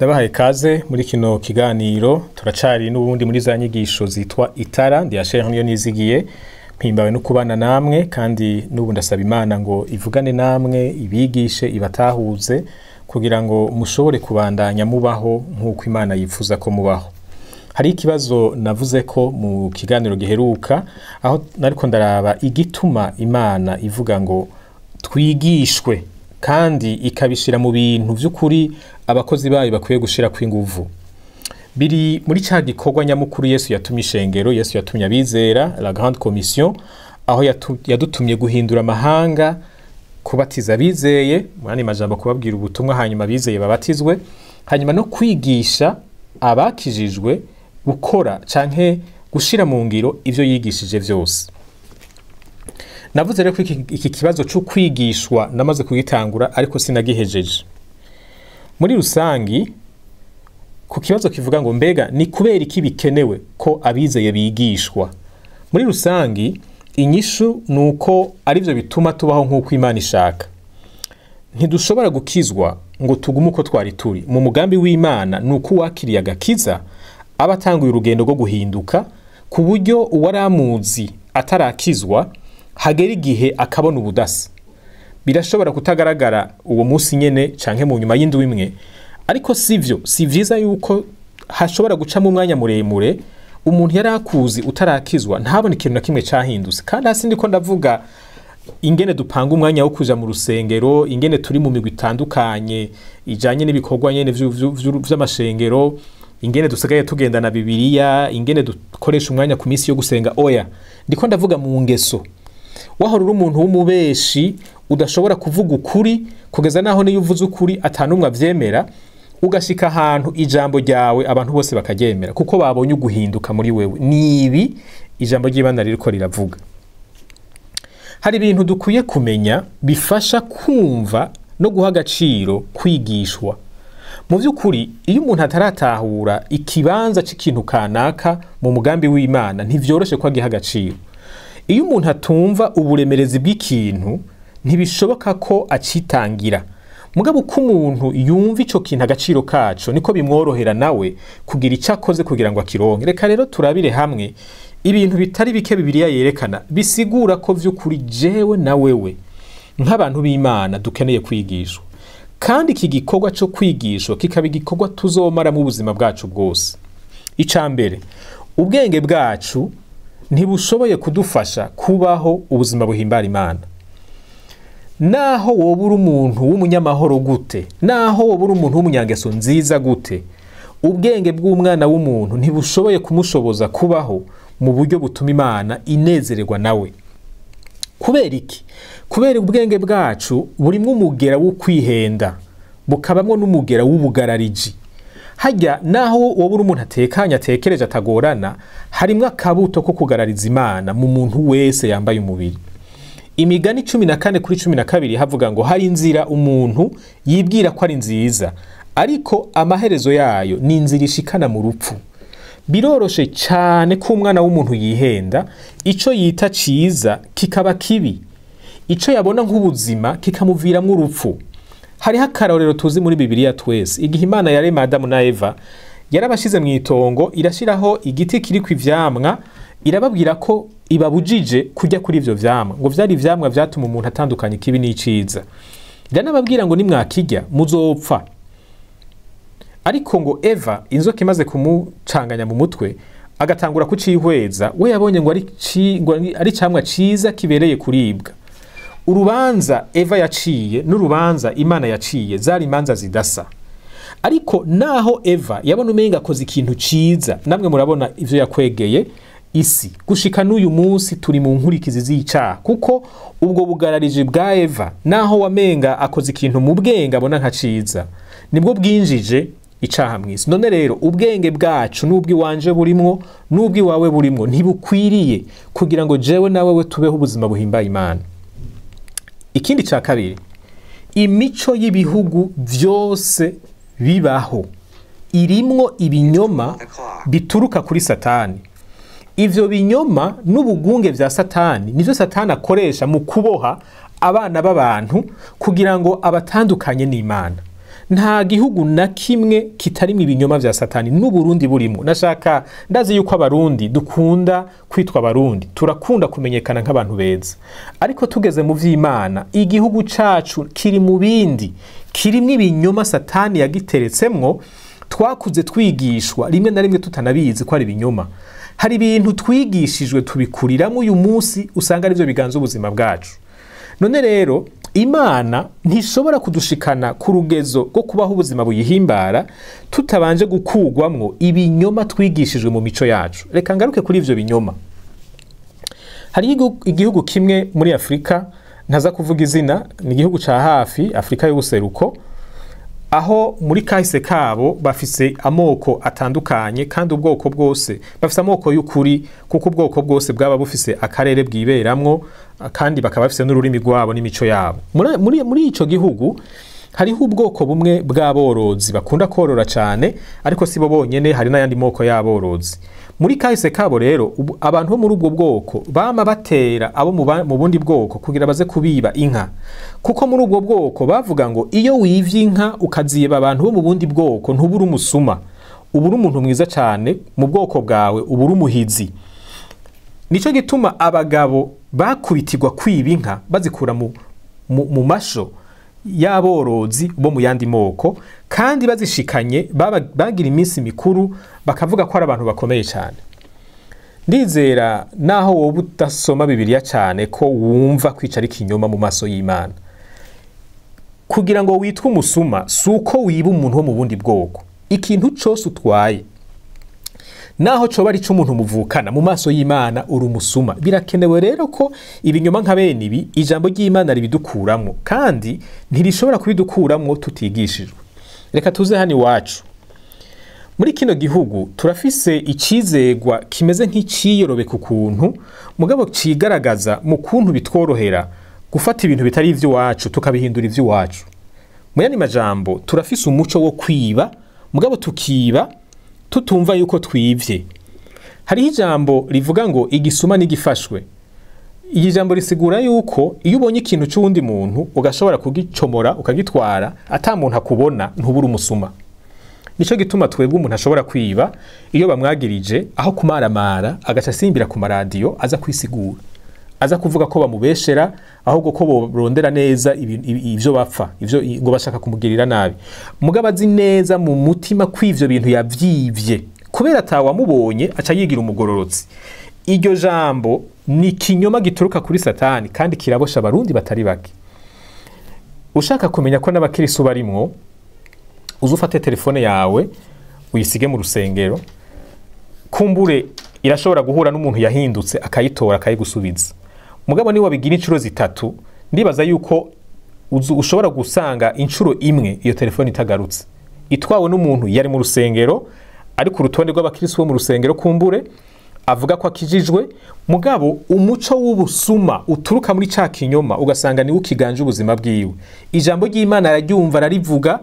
Ndabahaye kaze muri kino kiganiro. Turacari n'ubundi muri za nyigisho zitwa Itara. Ndi Asher niyo nizigiye, mpimbawe no kubana namwe, kandi n'ubu ndasaba Imana ngo ivugane namwe, ibigishe, ibatahuze, kugira ngo mushobore kubandanya mubaho nk'uko Imana yifuza ko mubaho. Hari ikibazo navuze ko mu kiganiro giheruka, aho nariko ndaraba igituma Imana ivuga ngo twigishwe, kandi ikabishira mu bintu vy'ukuri abakozi bayo bakwiye gushira kw'inguvu. Biri muri ca gikorwa nyamukuru Yesu yatumye ishengero, Yesu yatumye abizera, la grande commission, aho yadutumye guhindura amahanga, kubatiza abizeye, mu yandi majambo kubabwira ubutumwa, hanyuma abizeye babatizwe, hanyuma no kwigisha abakijijwe gukora canke gushira mu ngiro ivyo yigishije vyose. Navuze rero ko iki kibazo cyo kwigishwa namaze kugitangura, ariko sinagihejeje. Muri rusangi, ku kibazo kivuga ngo mbega ni kubera iki bikenewe ko abizeye bigishwa, muri rusangi inyishu nuko arivyo bituma tubaho nk'uko Imana ishaka. Ntidushobora gukizwa ngo tugume uko twari turi. Mu mugambi w'Imana nuko uwakiriye agakiza aba atanguye urugendo rwo guhinduka, ku buryo uwaramuzi atarakizwa hagera igihe akabona ubudasa. Birashobora kutagaragara uwo munsi nyene canke mu nyuma y'indwi imwe, ariko sivyo, si vyiza yuko hashobora gucamo umwanya muremure umuntu yari akuzi utarakizwa ntabone ikintu na kimwe cahindutse. Kandi hasi ndiko ndavuga ingene dupanga umwanya wo kuja mu rusengero, ingene turi mu migwi itandukanye ijanye n'ibikorwa nyene vy'amashengero, ingene dusigaye tugendana Bibiliya, ingene dukoresha umwanya ku minsi yo gusenga. Oya, ndiko ndavuga mu ngeso. Wahora uri umuntu w'umubeshi udashobora kuvuga ukuri, kugeza naho niyo uvuze ukuri atanumwe avyemera, ugashika ahantu ijambo ryawe abantu bose bakaryemera kuko babonye uguhinduka muri wewe. Nibi ijambo ry'Imana ririko riravuga. Hari ibintu dukwiye kumenya bifasha kumva no guha agaciro kwigishwa. Mu vy'ukuri, iyo umuntu ataratahura ikibanza c'ikintu kanaka mu mugambi w'Imana, ntivyoroshe ko agiha agaciro. Iyo umuntu atumva uburemerezi bw'ikintu, ntibishoboka ko acitangira. Mugabo uko umuntu yumva ico kintu, agaciro kaco, niko bimworohera nawe kugira ico akoze kugira ngo akironke. Reka rero turabire hamwe ibintu bitari bike Bibiliya yerekana bisigura ko vy'ukuri jewe na wewe nk'abantu b'Imana dukeneye kwigishwa, kandi iki gikorwa co kwigishwa kikaba igikorwa tuzomara mu buzima bwacu bwose. Ica mbere, ubwenge bwacu ntibushoboye kudufasha kubaho ubuzima buhimbara Imana. Naho woba uri umuntu w'umunyamahoro gute, naho woba uri umuntu w'umunyangeso nziza gute, ubwenge bw'umwana w'umuntu ntibushoboye kumushoboza kubaho mu buryo butuma Imana inezererwa nawe. Kubera iki? Kubera ubwenge bwacu burimwo umugera wo kwihenda, bukabamwo n'umugera w'ubugarariji. Harya naho woba uri umuntu atekanye, atekereje, atagorana, harimwo akabuto ko kugarariza Imana mu muntu wese yambaye umubiri. Imigani 14:12 havuga ngo hari inzira umuntu yibwira ko ari nziza, ariko amaherezo yayo ni inzira ishikana mu rupfu. Biroroshe cyane ko umwana w'umuntu yihenda, ico yita ciza kikaba kibi, ico yabona nk'ubuzima kikamuviramwo urupfu. Hariho akarorero tuzi muri Bibiliya twese. Igihe Imana yarema Adamu na Eva, yarabashize mu itongo, irashiraho igiti kiriko ivyamwa, irababwira ko ibabujije kurya kuri ivyo vyamwa, ngo vyari ivyamwa vyatuma umuntu atandukanya ikibi n'iciza. Iranababwira ngo nimwakirya muzopfa. Ariko ngo Eva, inzoka imaze kumucanganya mu mutwe, agatangura kucihweza, we yabonye ngo ari camwa ciza kibereye kuribwa. Urubanza Eva yaciye n'urubanza Imana yaciye zari imanza zidasa. Ariko naho Eva yabona umenga akoze ikintu ciza, namwe murabona ivyo yakwegeye isi. Gushika n'uyu munsi turi mu nkurikizi z'icaha, kuko ubwo bugarariji bwa Eva, naho wamenga akoze ikintu mu bwenge abona nka ciza, nibwo bwinjije icaha mw'isi. None rero ubwenge bwacu n'ubw'iwanje burimwo n'ubw'iwawe burimwo ntibukwiriye kugira ngo jewe nawe we tubeho ubuzima buhimbaye Imana. Ikindi ca kabiri, imico y'ibihugu vyose bibaho irimwo ibinyoma bituruka kuri Satani. Ivyo binyoma n'ubugunge vya Satani nivyo Satani akoresha mu kuboha abana b'abantu kugira ngo abatandukanye n'Imana. Nta gihugu na kimwe kitarimo ibinyoma vya Satani, n'Uburundi burimo. Nashaka ndazi yuko Abarundi dukunda kwitwa Abarundi, turakunda kumenyekana nk'abantu beza, ariko tugeze mu vy'Imana, igihugu cacu kiri mu bindi kirimwo ibinyoma Satani yagiteretsemwo. Twakuze twigishwa rimwe na rimwe tutanabizi ko ari ibinyoma. Hari ibintu twigishijwe tubikuriramo, uyu munsi usanga arivyo biganza ubuzima bwacu. None rero Imana ntishobora kudushikana ku rugezo rwo kubaho ubuzima buyihimbara tutabanje gukugwamwo ibinyoma twigishijwe mu mico yacu. Reka ngaruke kuri ivyo binyoma. Hari igihugu kimwe muri Afrika, ntaza kuvuga izina, ni igihugu ca hafi, Afrika y'ubuseruko, aho muri kahise kabo bafise amoko atandukanye, kandi ubwoko bwose bafise amoko y'ukuri, kuko ubwoko bwose bwaba bufise akarere bwiberamwo, kandi bakaba bafise n'ururimi rwabo n'imico yabo. Muri ico gihugu hariho ubwoko bumwe bw'aborozi bakunda korora cane, ariko sibo bonyene, hari n'ayandi moko y'aborozi. Muri kahise kabo rero, abantu bo muri ubwo bwoko bama batera abo mu bundi bwoko kugira baze kubiba inka, kuko muri ubwo bwoko bavuga ngo iyo wivye inka ukaziba abantu bo mu bundi bwoko ntubura umusuma, ubura umuntu mwiza cane mu bwoko bwawe, ubura umuhizi. Nico gituma abagabo bakubitirwa kwiba inka bazikura mu masho y'aborozi bo mu yandi moko, kandi bazishikanye bagira iminsi mikuru, bakavuga ko ari abantu bakomeye cyane. Ndizera naho wowe udasoma Bibiliya cyane ko wumva kwicara ikinyoma mu maso y'Imana. Kugira ngo witwe umusuma si uko wiba umuntu wo mu bundi bwoko. Ikintu cose utwaye naho coba ari c'umuntu muvukana, mu maso y'Imana uri umusuma. Birakenewe rero ko ibinyoma nka bene ibi ijambo ry'Imana ribidukuramwo, kandi ntirishobora kubidukuramwo tutigishijwe. Reka tuze hano iwacu. Muri kino gihugu turafise icizegwa kimeze nk'iciyorobeka ukuntu, mugabo cigaragaza mu kuntu bitworohera gufata ibintu bitari ivy'iwacu tukabihindura ivy'iwacu. Mu yandi majambo, turafise umuco wo kwiba, mugabo tukiba tutumva yuko twivye. Hariho ijambo rivuga ngo igisuma n'igifashwe. Iyi jambo risigura yuko iyo ubonye ikintu c'uwundi muntu ugashobora kugicomora ukagitwara ata muntu akubona, ntubura umusuma. Nico gituma twebwe umuntu ashobora kwiba iyo bamwagirije, aho kumaramara agaca asimbira ku maradiyo aza kwisigura, aza kuvuga ko bamubeshera, ahubwo ko borondera neza ivyo bapfa, ivyo ngo bashaka kumugirira nabi. Mugabo azi neza mu mutima ko ivyo bintu yavyivye, kubera atawamubonye aca yigira umugororotsi. Iryo jambo ni kinyoma gituruka kuri Satani, kandi kirabosha Abarundi batari bake. Ushaka kumenya ko n'abakirisu barimwo, uzufate telefone yawe uyisige mu rusengero, kumbure irashobora guhura n'umuntu yahindutse akayitora akayigusubiza. Mugabo ni wabigira inshuro zitatu, ndibaza yuko ushobora gusanga inshuro imwe iyo telefone itagarutse, itwawe n'umuntu yari mu rusengero, ari ku rutonde rw'abakirisu bo mu rusengero, kumbure avuga ko akijijwe, mugabo umuco w'ubusuma uturuka muri ca kinyoma ugasanga niwe ukiganje ubuzima bwiwe. Ijambo ry'Imana araryumva ararivuga,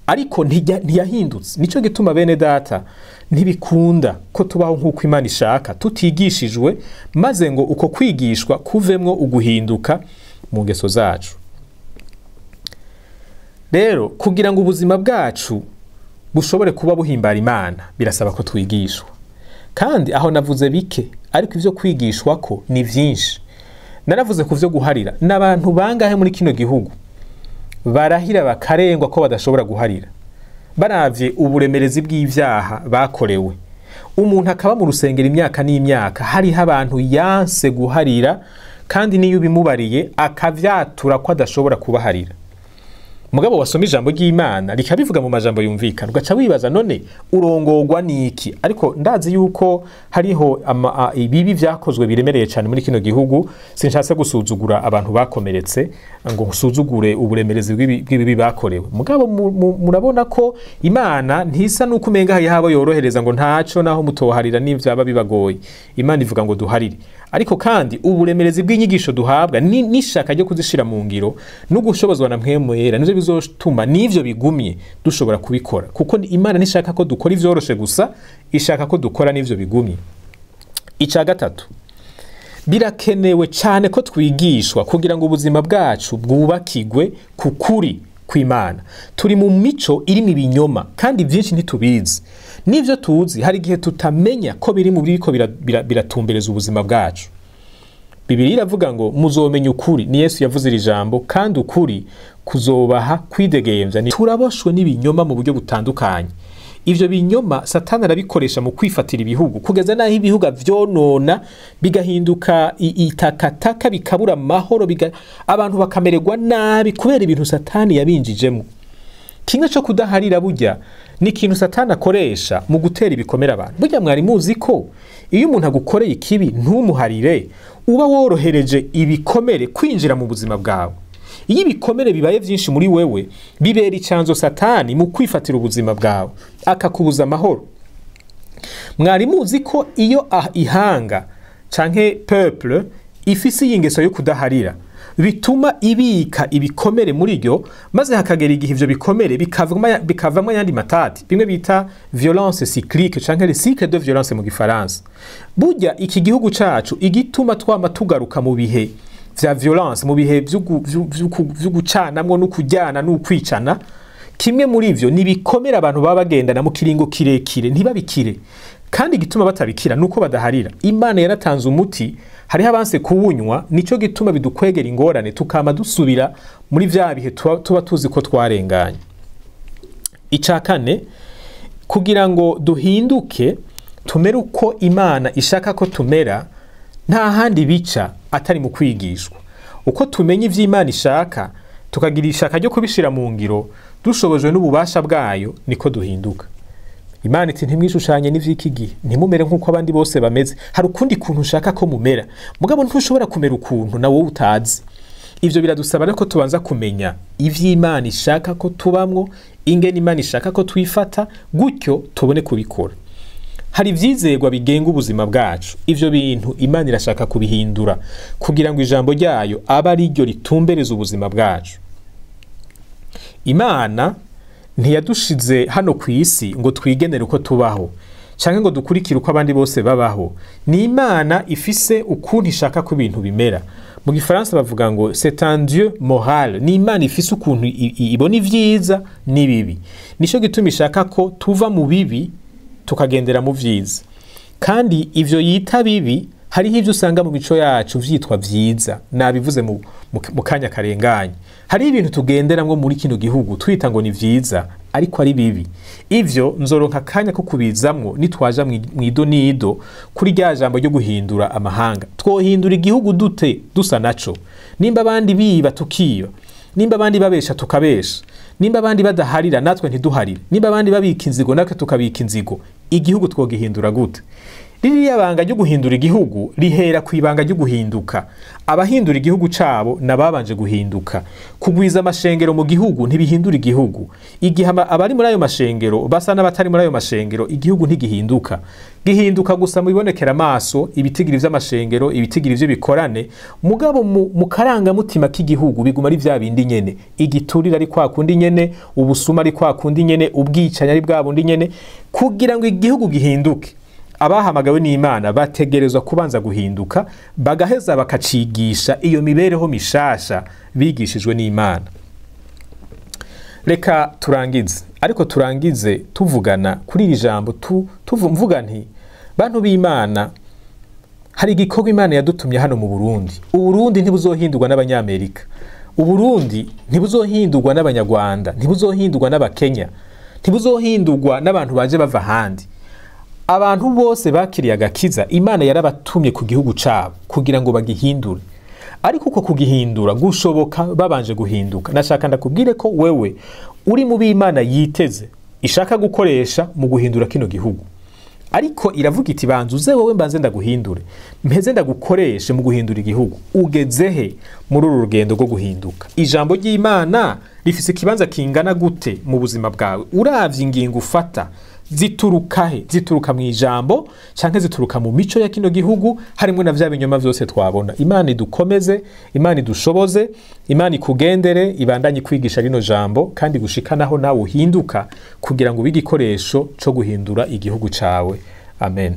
ariko ntiyahindutse. Nico gituma bene data ntibikunda ko tubaho nk'uko Imana ishaka tutigishijwe, maze ngo uko kwigishwa kuvemwo uguhinduka mu ngeso zacu. Rero kugira ngo ubuzima bwacu bushobore kuba buhimbara Imana, birasaba ko twigishwa. Kandi aho navuze bike, ariko ivyo kwigishwa ko ni vyinshi. Naravuze ku vyo guharira. N'abantu bangahe muri kino gihugu barahira bakarengwa ko badashobora guharira, baravye uburemerezi bw'ivyaha bakorewe. Umuntu akaba mu rusengero imyaka n'imyaka, hariho abantu yanse guharira, kandi niyo ubimubariye akavyatura ko adashobora kubaharira. Mugabo wasoma ijambo ry'Imana rikabivuga mu majambo yumvikana, ugaca wibaza none urongorwa niki? Ariko ndazi yuko hariho ibibi vyakozwe biremereye cyane muri kino gihugu. Sinshatse gusuzugura abantu bakomeretse ngo nsuzugure uburemerezi bw'ibibi bakorewe. Mugabo murabona ko Imana ntisa nuko umenga hari habo yorohereza ngo ntaco naho mutoharira n'ivyaba bibagoye. Imana ivuga ngo duharire. Ariko kandi uburemerezi bw'inyigisho duhabwa n'ishaka ryo kuzishira mu ngiro no gushobozwa na Mpwemu Yera nivyo bizotuma n'ivyo bigumye dushobora kubikora, kuko Imana ntishaka ko dukora ivyoroshe gusa, ishaka ko dukora n'ivyo bigumye. Ica gatatu, birakenewe cyane ko twigishwa kugira ngo ubuzima bwacu bwubakigwe ku kuri kw'Imana. Turi mu mico irimo ibinyoma kandi byinshi ntitubizi. N'ivyo tuzi hari igihe tutamenya ko biri mu biriko biratumbereza ubuzima bwacu. Bibiliya iravuga ngo muzomenya ukuri, ni Yesu yavuze iri jambo, kandi ukuri kuzobaha kwidegemvya. Turaboshwe n'ibinyoma mu buryo butandukanye. Ivyo binyoma Satani arabikoresha mu kwifatira ibihugu, kugeza naho ibihugu vyonona bigahinduka itakataka, bikabura amahoro, abantu bakamererwa nabi kubera ibintu Satani yabinjijemo. Kimwe cyo kudaharira burya ni ikintu Satani akoresha mu gutera ibikomere abantu. Burya mwari muzi ko iyo umuntu agukoreye ikibi ntumuharire, uba worohereje ibikomere kwinjira mu buzima bwawe. Iyo ibikomere bibaye vyinshi muri wewe, bibera icanzo Satani mu kwifatira ubuzima bwawe, akakubuza amahoro. Mwari muzi ko iyo ihanga canke peuple ifise iyi ngeso yo kudaharira, bituma ibika ibikomere muri ryo, maze hakagera igihe ivyo bikomere bikavamwo ayandi matati, bimwe bita violence cyclique canke le cycle de violence mu gifaransa. Burya iki gihugu cacu igituma twama tugaruka mu bihe vya violence, mu bihe vy'ugucanamwo no kujyana no kwicana, kimwe muri ivyo ni bikomere abantu baba bagendana mu kiringo kirekire ntibabikire. Kandi igituma batabikira nuko badaharira. Imana yaratanze umuti, hariho abanse kuwunywa, nico gituma bidukwegera ingorane tukama dusubira muri vya bihe tuba tuzi ko twarenganye. Ica kane, kugira ngo duhinduke tumere uko Imana ishaka ko tumera, nta handi bica atari mu kwigishwa. Uko tumenya ivy'Imana ishaka tukagira ishaka ryo kubishira mu ngiro dushobojwe n'ububasha bwayo, niko duhinduka. Imana iti ntimwishushanye n'ivy'iki gihe, ntimumere nk'uko abandi bose bameze. Hari ukundi kuntu ushaka ko mumera, mugabo ntushobora kumera ukuntu na wowe utazi. Ivyo biradusaba rero ko tubanza kumenya ivy'Imana ishaka ko tubamwo, ingene Imana ishaka ko twifata, gutyo tubone kubikora. Hari ivyizerwa bigenga ubuzima bwacu. Ivyo bintu Imana irashaka kubihindura kugira ngo ijambo ryayo abe ari ryo ritumbereza ubuzima bwacu. Imana ntiyadushize hano ku isi ngo twigenere uko tubaho canke ngo dukurikire uko abandi bose babaho. Ni Imana ifise ukuntu ishaka ko ibintu bimera. Mu gifaransa bavuga ngo c'est un Dieu moral. Ni Imana ifise ukuntu ibona ivyiza n'ibibi. Nico gituma ishaka ko tuva mu bibi tukagendera mu vyiza. Kandi ivyo yita bibi hariho ivyo usanga mu mico yacu vyitwa vyiza, nabivuze mu kanya karenganye. Hari ibintu tugenderamwo muri kino gihugu twita ngo ni vyiza ariko ari bibi. Ivyo nzoronka kanya ko kubizamwo nitwaja mwido nido kuri rya jambo ryo guhindura amahanga. Twohindura igihugu dute dusa naco? Nimba abandi biba tukiba, nimba abandi babesha tukabesha, nimba abandi badaharira natwe ntiduharire, nimba abandi babika inzigo natwe tukabika inzigo, igihugu twogihindura gute? Ririya banga ryo guhindura igihugu rihera ku ibanga ryo guhinduka. Abahindura igihugu cabo nababanje guhinduka. Kugwiza amashengero mu gihugu ntibihindura igihugu. Igihe abari muri ayo mashengero basa n'abatari muri ayo mashengero, igihugu ntigihinduka. Gihinduka gusa mu bibonekera amaso, ibitigiri vy'amashengero, ibitigiri vy'ibikorane, mugabo mu karangamutima k'igihugu biguma ari vya bindi nyene. Igiturira ari kwa kundi nyene, ubusuma ari kwa kundi nyene, ubwicanyi ari bwa bundi nyene. Kugira ngo igihugu gihinduke, abahamagawe n'Imana bategerezwa kubanza guhinduka, bagaheza bakacigisha iyo mibereho mishasha bigishijwe n'Imana. Reka turangize, ariko turangize tuvugana kuri iri jambo, mvuga nti bantu b'Imana, hari igikorwa Imana yadutumye hano mu Burundi. Uburundi ntibuzohindurwa n'Abanyamerika, Uburundi ntibuzohindurwa n'Abanyarwanda, ntibuzohindurwa n'Abakenya, ntibuzohindurwa n'abantu baje bava ahandi. Abantu bose bakiriye agakiza Imana yarabatumye ku gihugu cabo kugira ngo bagihindure. Ariko uko kugihindura gushoboka babanje guhinduka. Nashaka ndakubwire ko wewe uri mu b'Imana yiteze ishaka gukoresha mu guhindura kino gihugu. Ariko iravuga iti banza uze wowe mbanze ndaguhindure, mpeze ndagukoreshe mu guhindura igihugu. Ugeze he muri uru rugendo rwo guhinduka? Ijambo ry'Imana rifise ikibanza kingana gute mu buzima bwawe? Uravye ingingo ufata zituruka he? Zituruka mu ijambo canke zituruka mu mico ya kino gihugu, harimwo na vya binyoma vyose twabona. Imana idukomeze, Imana idushoboze, Imana ikugendere, ibandanye kwigisha rino jambo kandi gushikanaho nawe uhinduka kugira ngo ube igikoresho co guhindura igihugu cawe. Amen.